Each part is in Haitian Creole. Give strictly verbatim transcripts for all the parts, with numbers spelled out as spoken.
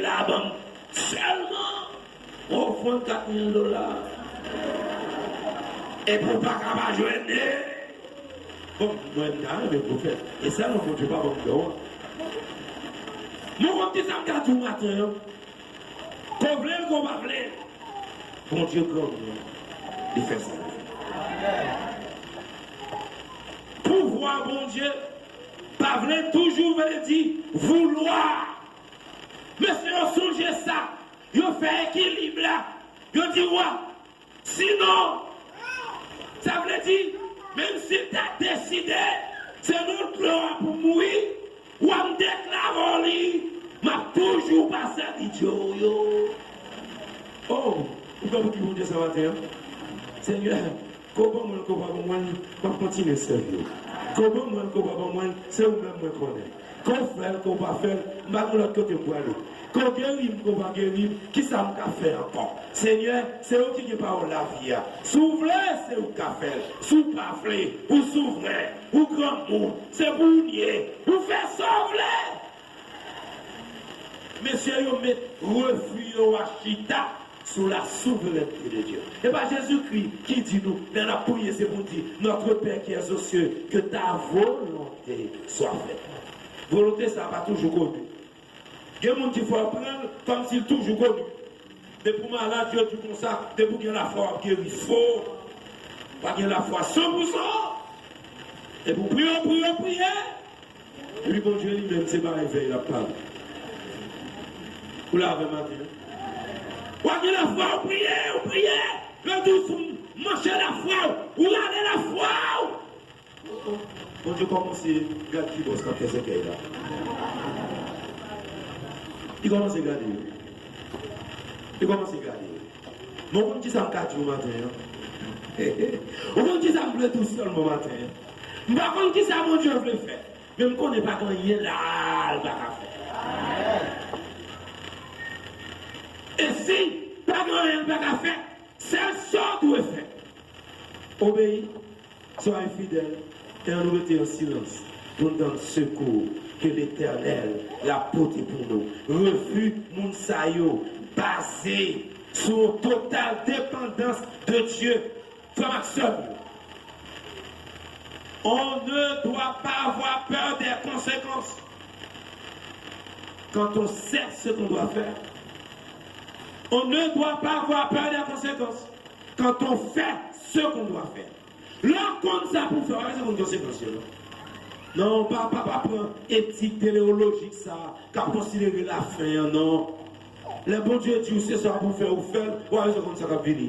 la ban m sèlman ofrann kat mil dola. Epi w pa ka pa jwenn li. Bon, mwen, m ta renmen pou fè. E sèlman Bondye pa ban m don an. Mwen konn ki sa m ka di w maten an. Ke w vle l, ke w pa vle l, Bondye granmoun, li fè sa l vle. Pouvwa Bondye pa vle toujou vle di voulwa. Mesye yo sonje sa, yo fè ekilib la, yo di, wa, sinon, sa vle di, menm si l ta deside se nan dlo a pou mouri, w ap deklare w li, m ap toujou pa sèvi dye w yo. Oh, ou konn pou ki Bondye sa maten an? Senyè, ke w ban mwen l, ke w pa ban mwen l, m ap kontinye sèvi w. Ke w ban mwen l, ke w pa ban mwen l, se ou menm mwen konnen. Ke w fè l, ke w pa fè l, m pa gen lòt kote m prale. Ke w geri m, ke w pa geri m, kisa m ka fè ankò? Senyè, se ou ki gen pawòl lavi a. Si w vle, se ou k ka fè l. Si w pa vle, ou souvren, ou granmoun, se pou w n ye, ou fè sa w vle. Mesye yo met refi yo a chita sou la souveraineté de Dieu. E pa Jezikri ki di nou, lè n ap priye, se pou n di, Notre Père qui es aux cieux, que ta volonté soit faite. Volonte sa a pa toujou koni. Gen moun ki fè w pran l kòmsi l toujou koni. Depi w malad, yo di w konsa, depi w gen lafwa, w ap geri. Fo. Pa gen lafwa san pou san. Epi w priye, w priye, w priye. Epi Bondye li menm, se pa revèy l ap pale. Ou la avè m maten an? W ap gen lafwa, w priye, w priye. Yo di w sou manche lafwa w, ou rale lafwa w. Bondye kòmanse gad ki bòs k ap fè sèkèy la. Li kòmanse gade yo. Li kòmanse gade yo. Men w konn kisa m ka di w maten an? Ou konn kisa m vle di w sèlman maten an? M pa konn kisa Bondye vle fè, men m konnen pa gen anyen la l pa ka fè. E si pa gen anyen l pa ka fè, sèl sa w dwe fè, obeyi. Soyez fidèles, e ann rete an silans pou n tann sekou ke Letènèl l ap pote pou nou. Refi moun sa yo baze sou yon total depandans de Dieu. Frè m ak sè m yo, on ne doit pas avoir peur des conséquences quand on sait ce qu'on doit faire. On ne doit pas avoir peur des conséquences quand on fait ce qu'on doit faire. Lè w konn sa pou w fè, w pa bezwen konn konsekans yo, non. Non, pa, pa, pa pran etik teleyolojik sa k ap konsidere lafen an, non. Lè Bondye di w se sa pou w fè, ou fè l, ou pa bezwen konn sa k ap vini.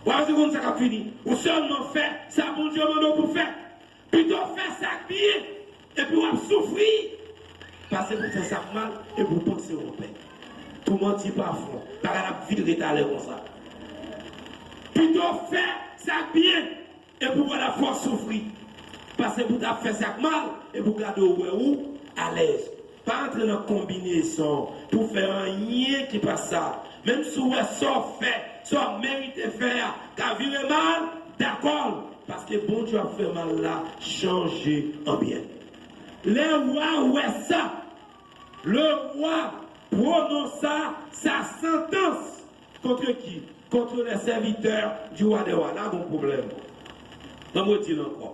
Ou pa bezwen konn sa k ap vini. Ou sèlman fè sa Bondye mande w pou w fè. Pito w fè sa k byen, epi w ap soufri, pase pou w fè sa k mal, epi w panse w anpè. Tou manti pa fon, bagay la ap vire talè konsa. Pito w fè sa k byen, epi w wè l ap fè w soufri, pase pou w t ap fè sa k mal, epi w gade w wè ou alèz. Pa antre nan konbinezon pou fè anyen ki pa sa. Menm si w wè sa w fè, sa w merite fè a, ka vire mal, dakò l, paske Bondye ap fè mal la chanje an byen. Le roi wè sa, le roi prononça sa sentence. Contre qui? Contre les serviteurs du roi des rois. La gon pwoblèm. Ban m redi l ankò.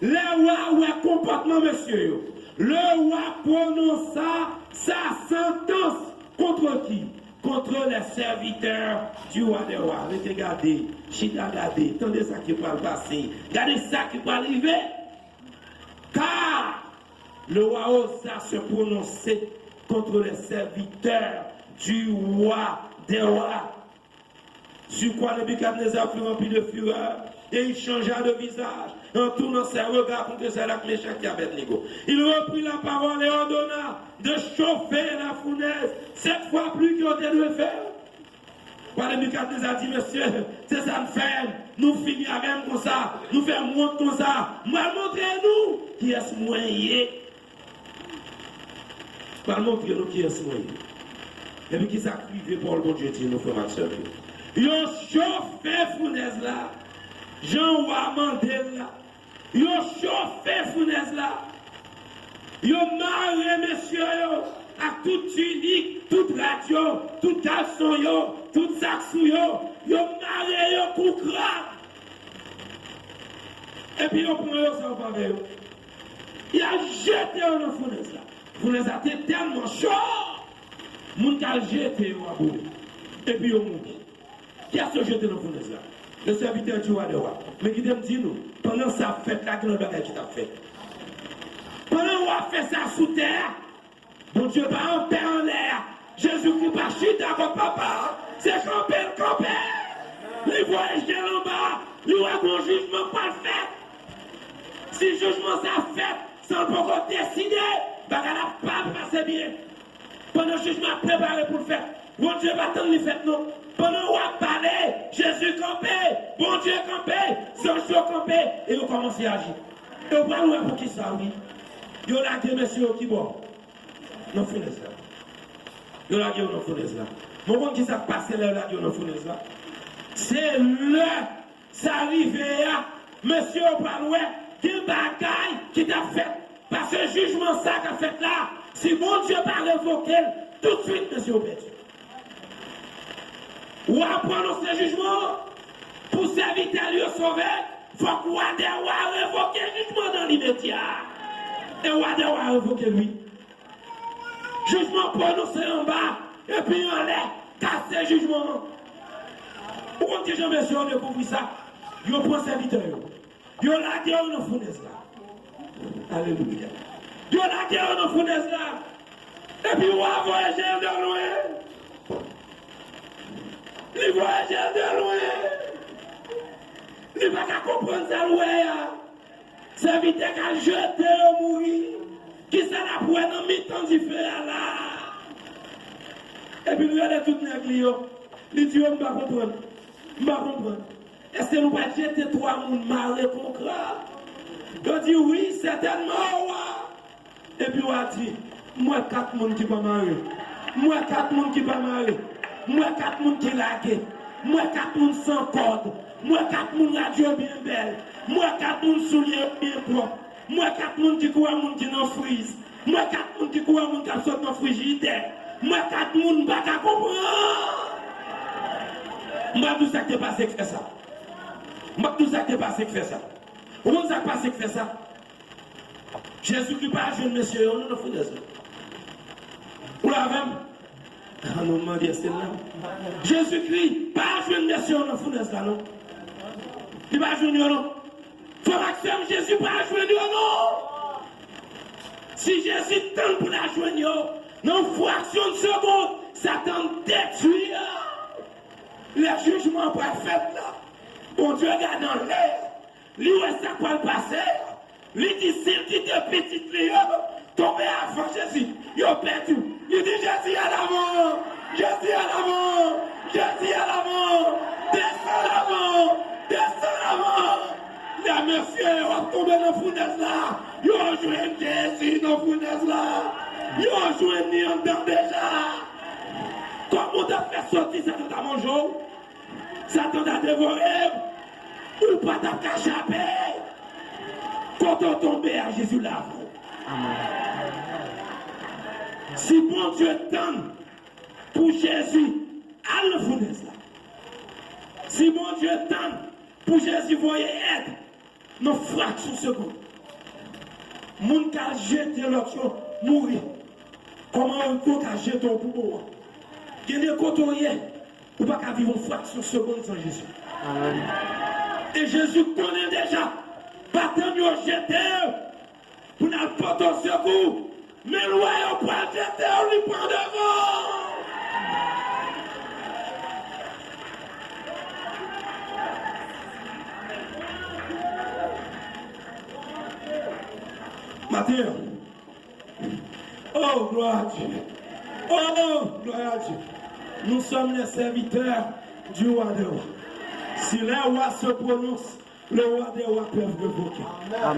Lè wa wè konpòtman mesye yo, le roi prononça sa sentence contre qui? Contre les serviteurs du roi des rois. Rete gade, chita gade, tande sa ki pral pase. Gade sa ki pral rive. Car le roi osa se prononcer contre les serviteurs du roi des rois. Sur quoi Nebuchadnezzar fut rempli de fureur, et il changea de visage, et en tournant ses regards contre Sadrach, Meshach et Abednego, il reprit la parole et ordonna de chauffer la fournaise sept fois plus que on devait faire. Wa Nebikadneza di, mesye, se sa n fè, nou fini avè m konsa, nou fè m wont konsa. M pral montre nou kiyès mwen ye. M pral montre nou kiyès mwen ye. Epi kisa k rive pawòl Bondye di nou, frè m ak sè m yo? Yo chofe founèz la, jan wa mande l la. Yo chofe founèz la. Yo mare mesye yo ak tout tini Yo, tout kalson yo, tout sa k sou yo, yo mare yo kou krab. Epi yo pran yo, sa yo pa avè yo. Y al jete yo nan founèz la. Founèz la te tèlman cho, moun k al jete yo a boule. Epi yo mouri. Kiyès yo jete nan founèz la? Le serviteur du roi des rois. Men kite m di nou, pandan sa ap fèt la, gen lòt bagay ki t ap fèt. Pandan w ap fè sa sou tè a, Bondye pa anpè anlè a. Jezikri pa chita kot Papa a. Se kanpe l kanpe. Li voye je l anba. Li wè gon jijman k pral fèt. Si jijman sa fèt san l poko deside, bagay la p ap pase byen. Pandan jijman ap prepare pou l fèt, Bondye pa tann li fèt non. Pandan w ap pale, Jezi kanpe, Bondye kanpe, zanj yo kanpe, e yo kòmanse aji. E w pral wè poukisa, wi. Yo lage mesye yo kibò? Nan founèz la. Yo lage yo nan founèz la. Men w konn kisa k pase lè yo lage yo nan founèz la? Se lè sa rive a, mesye yo pral wè gen bagay ki t ap fèt. Paske jijman sa k ap fèt la, si Bondye pa revoke l, toutswit mesye yo pèdi. Wa pwononse jijman an. Pou sèvitè l yo sove, fòk wa dè wa revoke jijman nan limedya. E wa dè wa revoke l, wi. Jijman pwononse anba, epi anlè, kase jijman an. Ou konn kijan mesye yo dekouvri sa? Yo pran sèvitè yo. Yo lage yo nan founèz la. Alelouya. Yo lage yo nan founèz la. Epi wa voye je l de lwen. Li voye je l de lwen. Li pa ka konprann sa l wè a. Sèvitè k al jete yo mouri. Kisa l ap wè nan mitan dife a la? Epi l rele tout nèg li yo. Li di yo, "M pa konprann. M pa konprann. Èske nou pa t jete twa moun mare kon krab?" Yo di, "Wi, sètènman, o wa." Epi w a di, "M wè kat moun ki pa mare. M wè kat moun ki pa mare. M wè kat moun ki lage. M wè kat moun san kòd. M wè kat moun rad yo byen bèl. M wè kat moun soulye yo byen pwòp. M wè kat moun ki kouri moun ki nan friz. M wè kat moun ki kouri moun k ap sot nan frijidè. M wè kat moun m pa ka konprann." M pa di w sa k te pase k fè sa. M pa di w sa k te pase k fè sa. Ou konn sa k pase k fè sa? Jezikri pa jwenn mesye yo non nan founèz la. Ou la avè m? Ah non, m mande èske l la. Jezikri pa jwenn mesye yo nan founèz la non. Li pa jwenn yo non. Frè m ak sè m, Jezi pa jwenn yo non. Si Jezi tann pou l al jwenn yo, nan yon fraksyon de segonn, Satan detwi yo. Lè jijman an pral fèt la, Bondye gade anlè. Li wè sa k pral pase. Li di, si l kite pitit li yo tonbe avan Jezi, yo pèdi. Li di, Jezi, al avan! Jezi, al avan! Jezi, al avan! Desann avan! Desann avan! Lè mesye yo ap tonbe nan founèz la, yo jwenn Jezi nan founèz la. Yo jwenn li anndan deja. Kòman w t ap fè soti, Satan ta manje w? Satan ta devore w, ou pa t ap ka chape. Kote w tonbe a, Jezi la avè w. Si Bondye tann pou Jezi al nan founèz la, si Bondye tann pou Jezi voye èd, nan fraksyon segonn, moun k al jete lòt yo mouri. Kòman yon gwo ka jete w pou bon an? Gen de kote w ye, ou pa ka viv yon fraksyon segonn san Jezi. E Jezi konnen deja, pa tann yo jete yo pou n al pote w sekou. Men l wè yo pral jete w, li pran devan. Maten an. Oh, gloire à Dieu. Oh, gloire à Dieu. Nous sommes les serviteurs du roi des rois. Si le roi se prononce, le roi des rois peuvent révoquer.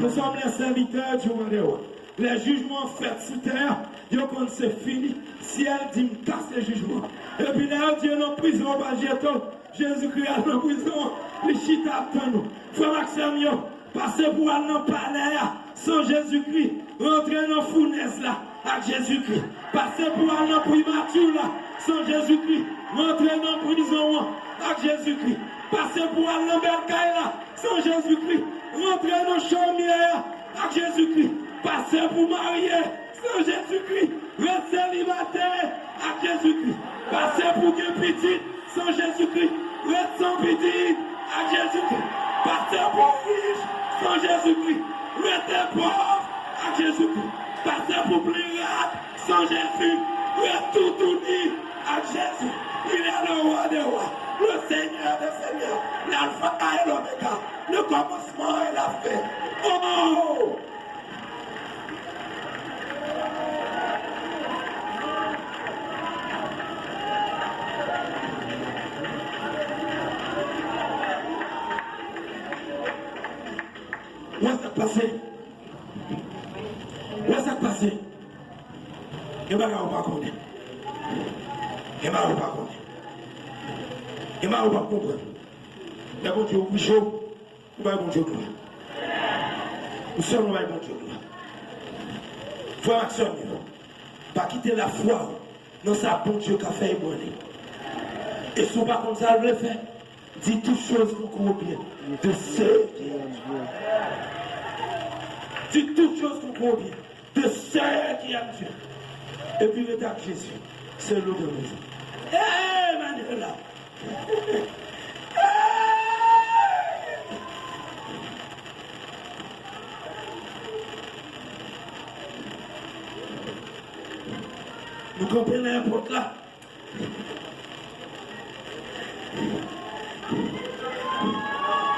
Nous sommes les serviteurs du roi des rois. Lè jijman fèt sou tè a, yo konn se fini. Syèl di m kase jijman. Epi lè yo di yo nan prizon, yo pa jete w. Jezikri al nan prizon, li chita ap tann ou. Frè m ak sè m yo, pase pou al nan palè a san Jezikri, rantre nan founèz la. ak Jezikri. Pase pou al nan primati la, san Jezikri. Rantre nan prizon an, ak Jezikri. Pase pou al nan bèl kay la, san Jezikri. Rantre nan chomye a, ak Jezikri. Pase pou marye, san Jezikri. Ret selibatè, ak Jezikri. Pase pou gen pitit, san Jezikri. Ret san pitit, ak Jezikri. Pase pou rich, san Jezikri. Rete pòv, ak Jezikri. Pase pou pli rad, san Jezi. Ret toutouni, ak Jezi. Il est le roi des rois, le Seigneur des seigneurs, l'alpha et l'oméga, le commencement et la fin. Oh! Wè sa k pase. Wè sa k pase. Gen bagay ou pa konnen. Gen bagay ou pa konnen. Gen bagay ou pa konprann. Lè Bondye ouvri je w, ou bay Bondye glwa. Ou sèlman bay Bondye glwa. Frè m ak sè m yo, pa kite lafwa w nan sa Bondye ka fè ebranle. E si w pa konn sa l vle fè, dis toutes choses concourent au bien de ceux qui aiment Dieu. Dis toutes choses concourent au bien de ceux qui aiment Dieu. Epi rete ak Jezi. Se lou de Jezi. Hey, Manuela! Nou kanpe nan èpòt la.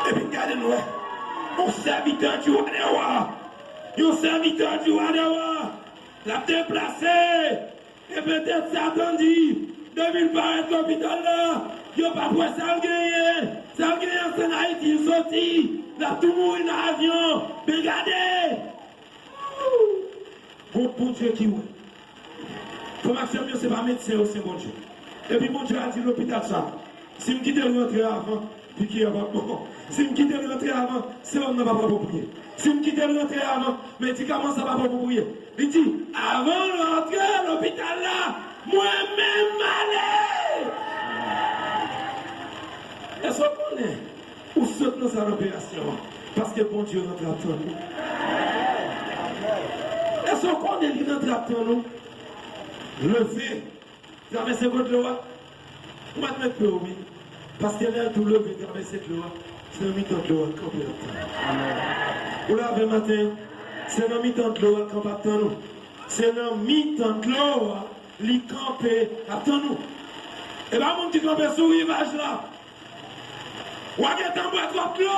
Epi gade nou wè. Yon sèvitè di wa dè wa. Yon sèvitè di wa dè wa. L ap deplase. E petèt Satan di, depi l parèt lopital la, yo p ap wè sa l genyen. Sa l genyen se an Ayiti l soti. L ap tou mouri nan avyon. Men gade! Gon Bondye ki wè. Frè m ak sè m yo, se pa medsen yo, se Bondye. Epi Bondye a di lopital sa, si m kite l rantre avan, piki a p ap bon. Si m kite l rantre avan, sewòm nan p ap apwopriye. Si m kite l rantre avan, medikaman sa p ap apwopriye. Li di, avan l rantre lopital la, mwen menm m ale! Èske w konnen ou sot nan sal operasyon an paske Bondye rantre ap tann ou? Èske w konnen li rantre ap tann ou? Leve! Travèse bò dlo a. Ou mèt met pye w, wi. Paske lè l tou leve travèse dlo a, se nan mitan dlo a l kanpe ap tann ou. Ou la avè m maten an? Se nan mitan dlo a l kanpe ap tann ou. Se nan mitan dlo a li kanpe ap tann ou. E pa moun ki kanpe sou rivaj la. W a gentan bwè twòp dlo.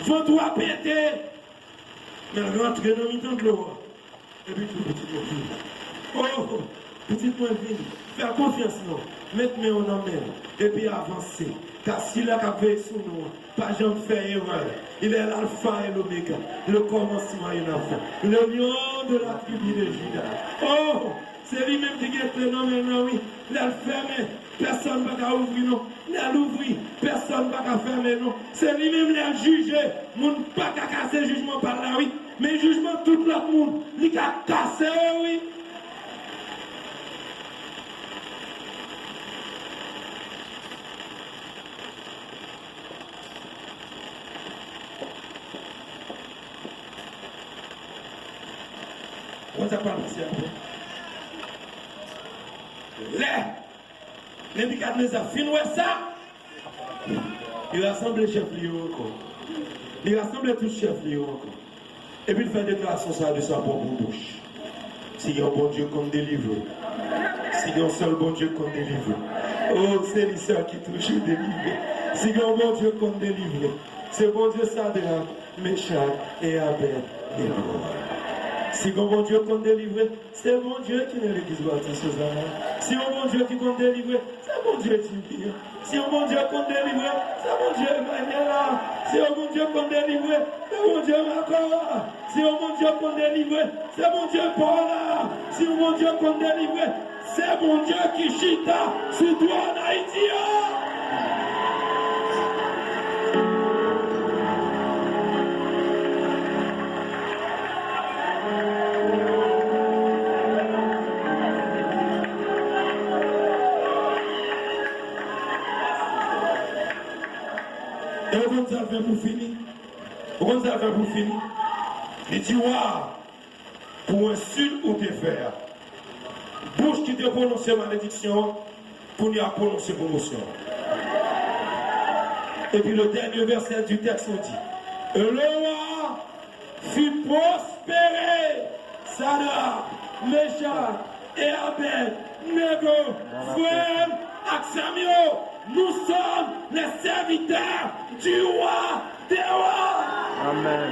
Vant ou a pete. Men rantre nan mitan dlo a. Epi di, pitit mwen vini. Oh, pitit mwen vini. Fè konfyans non. Met men w nan men l. Epi avanse. Ka sila k ap veye sou nou an pa janm fè erè. Il est l'alpha et l'oméga, le commencement et la fin, le lion de la tribu de Juda. Oh, se li menm ki gen kle nan men l nan, wi. Lè l fèmen, pèsonn pa ka ouvri non. Lè l ouvri, pèsonn pa ka fèmen non. Se li menm lè l jije, moun pa ka kase jijman pa l la, wi. Men jijman tout lòt moun, li ka kase yo, wi. Konn sa k pral pase apre? Lè Nebikadneza fin wè sa, li rasanble chèf li yo ankò. Li rasanble tout chèf li yo ankò. Epi l fè deklarasyon sa a de sa pwòp bouch. Si gen yon Bondye k konn delivre, si gen yon sèl Bondye k konn delivre, oh, se li sèl ki toujou delivre. Si gen yon Bondye k konn delivre, se Bondye Sadrak, Mechak e Abèdnego. Si gen yon Bondye k konn delivre, se Bondye ki nan legliz Batis Ozana. Si yon Bondye ki konn delivre, se Bondye Jimmy. Si yon Bondye konn delivre, se Bondye Emmanuel la. Si yon Bondye konn delivre, se Bondye Marco. Si yon Bondye konn delivre, se Bondye Paul la. Si yon Bondye konn delivre, se Bondye ki chita sou twòn Ayiti a. E ou konn sa l fè pou fini? Ou konn sa l fè pou fini? Li di, wa, pou ensilt ou te fè a, bouch ki te pwononse malediksyon an, kounye a pwononse pwomosyon an. Epi le dènye vèsè di tèks nou di, e le wa fit prospérer Sadrak, Mechak e Abèdnego, frè m ak sè m yo, nous sommes les serviteurs du roi des rois. Amen.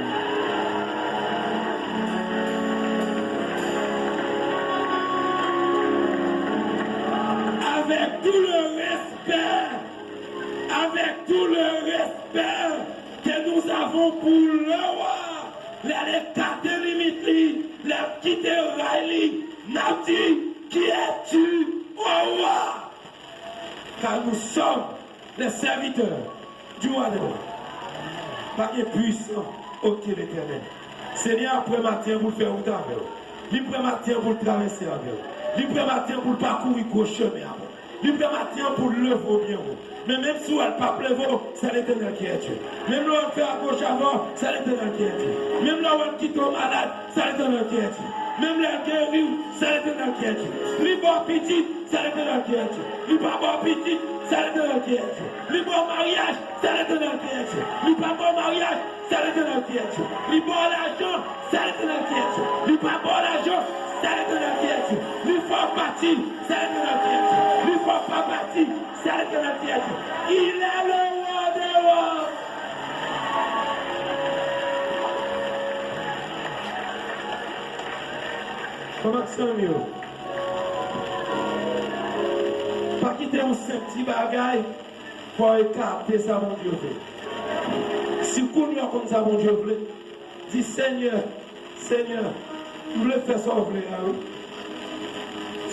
Avec tout le respect, avec tout le respect que nous avons pour le roi, lè l ekate limit li, lè l kite ray li, n ap di, qui es-tu, ô roi? Car nous sommes les serviteurs du roi des rois. Pa gen pwisan oke Letènèl. Senyè a prè maten an pou l fè wout avè w. Li prè maten an pou l travèse avè w. Li prè maten an pou l pakouri gwo chemen avè w. Li prè maten an pou l leve w byen wo. Men menm si w wè l p ap leve w, c'est l'Éternel qui est Dieu. Menm lè w wè l fè agoch avè w, c'est l'Éternel qui est Dieu. Menm lè w wè l kite w malad, c'est l'Éternel qui est Dieu. Menm lè l geri w, c'est l'Éternel qui est Dieu. Li ba w pitit, c'est l'Éternel qui est Dieu. Li pa ba w pitit, c'est l'Éternel qui est Dieu. Li ba w maryaj, c'est l'Éternel qui est Dieu. Li pa ba w maryaj, c'est l'Éternel qui est Dieu. Li ba w lajan, c'est l'Éternel qui est Dieu. Li pa ba w lajan, c'est l'Éternel qui est Dieu. Li fè w pati, c'est l'Éternel qui est Dieu. Li fè w pa pati, c'est l'Éternel qui est Dieu. Il est le roi des rois. Frè m ak sè m yo, pa kite yon senp ti bagay fè w ekate sa Bondye vle. Si kounye a w konn sa Bondye vle, di, Senyè, Senyè, m vle fè sa w vle a, wi.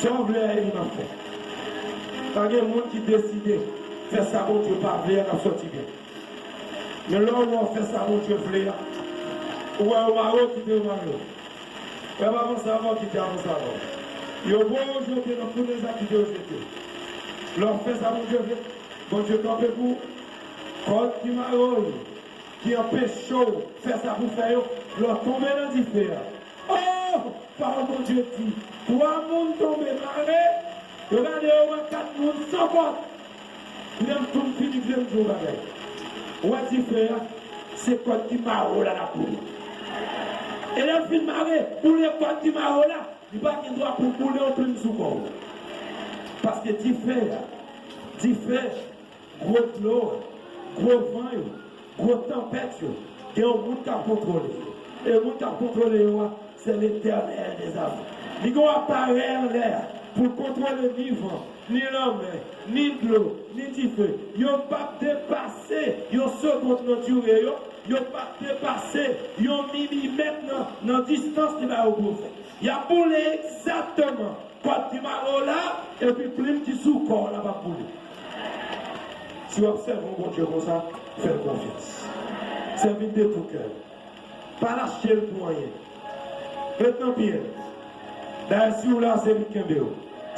Sa w vle a, e li m ap fè. Pa gen moun ki deside fè sa Bondye pa vle a, k ap sòti byen. Men lè w wè w fè sa Bondye vle a, ou wè yo mare w, kite yo mare w. Lè w pa avanse avè w, kite yo avanse avè w. Yo voye w jete nan founèz la, kite yo jete w. Lè w fè sa Bondye vle, Bondye kanpe pou ou. Kòd ki mare w yo, ki anpeche w fè sa pou fè yo, lè w tonbe nan dife a. Oh! Pawòl Bondye di, twa moun tonbe mare, yo gade yo wè kat moun san kòd. Lè m tou m fini vle m di yon bagay. Ou wè dife a, se kòd ki mare w la l ap boule. E lè l fin mare, boule kòd ki mare w la, li pa gen dwa pou l boule yon plim sou kò w. Paske dife a, dife, gwo dlo a, gwo van yo, gwo tanpèt yo, gen yon moun k ap kontwole yo. E moun k ap kontwole yo a, c'est l'Éternel des armées. Li gen yon aparèy anlè a pou l kontwole ni van, ni lanmè, ni dlo, ni dife. Yo p ap depase yon segonn nan dire yo. Yo p ap depase yon milimèt nan, nan distans li ba yo pou yo fè. Y ap boule egzakteman kòd ki mare w la, epi plim ki sou kò w la p ap boule. Si w ap sèvi yon Bondye konsa, fè l konfyans. Sèvi l de tou kè w. Pa lache l pou anyen. Ret nan pye l. Dayè, si w la, se li k kenbe w.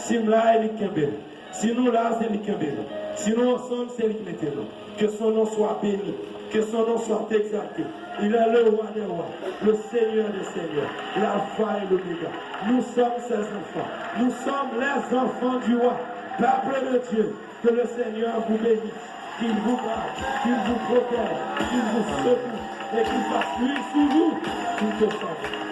Si m la, e li k kenbe m. Si nou la, se li k kenbe nou. Si nou ansanm, se li k mete nou. Que son nom soit béni. Que son nom soit exalté. Il est le roi des rois, le Seigneur des seigneurs, l'Alpha et l'Oméga. Nous sommes ses enfants. Nous sommes les enfants du roi. Peuple de Dieu, que le Seigneur vous bénisse, qu'il vous garde, qu'il vous protège, qu'il vous secoue et qu'il fasse luire sur vous toute sa bonté.